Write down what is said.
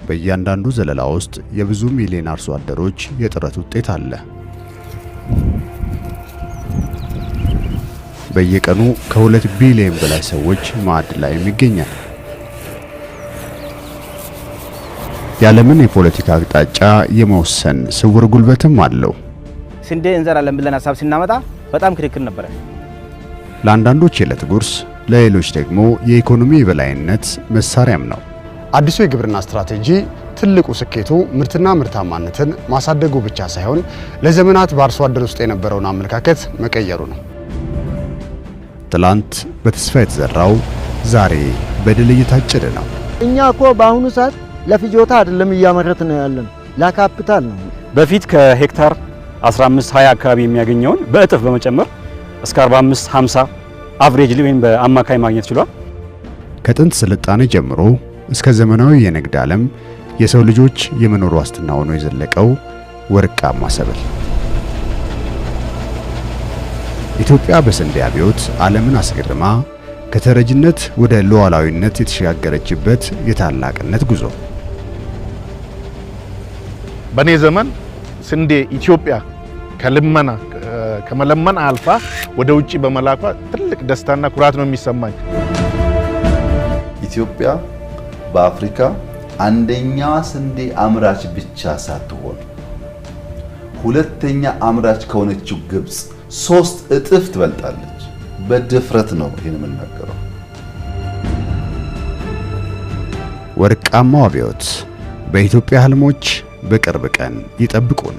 በእያንዳንዱ ዘለላ ውስጥ የብዙ ሚሊዮን አርሶ አደሮች የጥረት ውጤት አለ። በየቀኑ ከ2 ቢሊዮን በላይ ሰዎች ማዕድ ላይ ይገኛል። የዓለምን የፖለቲካ አቅጣጫ የመወሰን ስውር ጉልበትም አለው። ስንዴ እንዘራለን ብለን ሀሳብ ስናመጣ በጣም ክርክር ነበረ። ለአንዳንዶች የዕለት ጉርስ፣ ለሌሎች ደግሞ የኢኮኖሚ የበላይነት መሳሪያም ነው። አዲሱ የግብርና ስትራቴጂ ትልቁ ስኬቱ ምርትና ምርታማነትን ማሳደጉ ብቻ ሳይሆን ለዘመናት በአርሶ አደር ውስጥ የነበረውን አመለካከት መቀየሩ ነው። ትላንት በተስፋ የተዘራው ዛሬ በድል እየታጨደ ነው። እኛ እኮ በአሁኑ ሰዓት ለፍጆታ አይደለም እያመረትን ያለን፣ ለካፒታል ነው። በፊት ከሄክታር 15 20 አካባቢ የሚያገኘውን በእጥፍ በመጨመር እስከ 45 50 average ወይም በአማካይ ማግኘት ችሏል። ከጥንት ስልጣኔ ጀምሮ እስከ ዘመናዊ የንግድ ዓለም የሰው ልጆች የመኖር ዋስትና ሆኖ የዘለቀው ወርቃማ ሰብል፣ ኢትዮጵያ በስንዴ አብዮት ዓለምን አስገርማ ከተረጅነት ወደ ሉዓላዊነት የተሸጋገረችበት የታላቅነት ጉዞ። በእኔ ዘመን ስንዴ ኢትዮጵያ ከልመና ከመለመን አልፋ ወደ ውጭ በመላኳ ትልቅ ደስታና ኩራት ነው የሚሰማኝ። ኢትዮጵያ በአፍሪካ አንደኛዋ ስንዴ አምራች ብቻ ሳትሆን ሁለተኛ አምራች ከሆነችው ግብፅ 3 እጥፍ ትበልጣለች። በድፍረት ነው ይህን የምናገረው። ወርቃማው አብዮት በኢትዮጵያ ህልሞች በቅርብ ቀን ይጠብቁን።